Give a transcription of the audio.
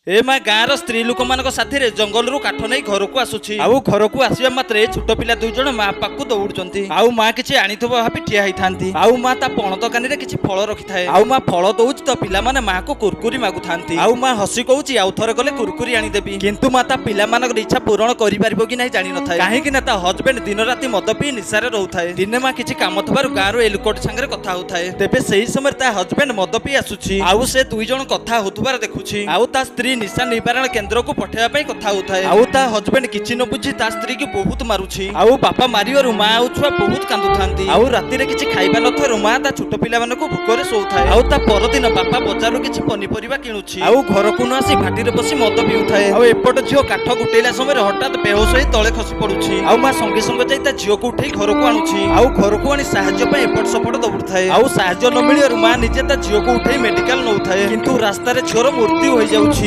ଏ ମା ଗାଁର ସ୍ତ୍ରୀ ଲୋକମାନଙ୍କ ସାଥିରେ ଜଙ୍ଗଲରୁ କାଠ ନେଇ ଘରକୁ ଆସୁଛି। ଆଉ ଘରକୁ ଆସିବା ମାତ୍ରେ ଛୋଟ ପିଲା ଦୁଇ ଜଣ ମା ପାଖକୁ ଦୌଡୁଛନ୍ତି। ଆଉ ମା କିଛି ଆଣିଥିବ ଭାବି ଠିଆ ହେଇଥାନ୍ତି। ଆଉ ମା ତା ପଣତ କାନିରେ କିଛି ଫଳ ରଖିଥାଏ। ଆଉ ମା ଫଳ ଦଉଛି ତ ପିଲାମାନେ ମାକୁ କୁରକୁରି ମାଗୁଥାନ୍ତି। ଆଉ ମା ହସି କହୁଛି, ଆଉ ଥରେ ଗଲେ କୁରକୁରି ଆଣିଦେବି। କିନ୍ତୁ ମା ତା ପିଲାମାନଙ୍କର ଇଚ୍ଛା ପୂରଣ କରିପାରିବ କି ନାହିଁ ଜାଣିନଥାଏ, କାହିଁକି ନା ତା ହଜବେଣ୍ଡ ଦିନ ରାତି ମଦ ପିଇ ନିଶାରେ ରହୁଥାଏ। ଦିନେ ମା କିଛି କାମ ଥିବାରୁ ଗାଁରୁ ଏ ଲୋକଟି ସାଙ୍ଗରେ କଥା ହଉଥାଏ। ତେବେ ସେଇ ସମୟରେ ତା ହଜବେଣ୍ଡ ମଦ ପିଇ ଆସୁଛି ଆଉ ସେ ଦୁଇ ଜଣ କଥା ହଉଥିବାର ଦେଖୁଛି। ଆଉ ତା ସ୍ତ୍ରୀ ନିଶା ନିବାରଣ କେନ୍ଦ୍ରକୁ ପଠେଇବା ପାଇଁ କଥା ହଉଥାଏ। ଆଉ ତା ହଜବେଣ୍ଡ କିଛି ନ ବୁଝି ତା ସ୍ତ୍ରୀକୁ ବହୁତ ମାରୁଛି। ଆଉ ବାପା ମାରିବାରୁ ମା ଆଉ ଛୁଆ ବହୁତ କାନ୍ଦୁଥାନ୍ତି। ଆଉ ରାତିରେ କିଛି ଖାଇବା ନଥିବାରୁ ମା ତା ଛୋଟ ପିଲାମାନଙ୍କୁ ଭୋକରେ ଶୋଉଥାଏ। ଆଉ ତା ପରଦିନ ବାପା ବଜାରରୁ କିଛି ପନିପରିବା କିଣୁଛି ଆଉ ଘରକୁ ନ ଆସି ଭାଟିରେ ବସି ମଦ ପିଉଥାଏ। ଆଉ ଏପଟ ଝିଅ କାଠ ଗୋଟେଇଲା ସମୟରେ ହଠାତ୍ ବେହୋସ ହେଇ ତଳେ ଖସି ପଡୁଛି। ଆଉ ମା ସଙ୍ଗେ ସଙ୍ଗେ ଯାଇ ତା ଝିଅକୁ ଉଠେଇ ଘରକୁ ଆଣୁଛି। ଆଉ ଘରକୁ ଆଣି ସାହାଯ୍ୟ ପାଇଁ ଏପଟ ସେପଟ ଦୌଡୁଥାଏ। ଆଉ ସାହାଯ୍ୟ ନ ମିଳିବାରୁ ମା ନିଜେ ତା ଝିଅକୁ ଉଠେଇ ମେଡିକାଲ ନଉଥାଏ, କିନ୍ତୁ ରାସ୍ତାରେ ଝିଅର ମୃତ୍ୟୁ ହୋଇଯାଉଛି।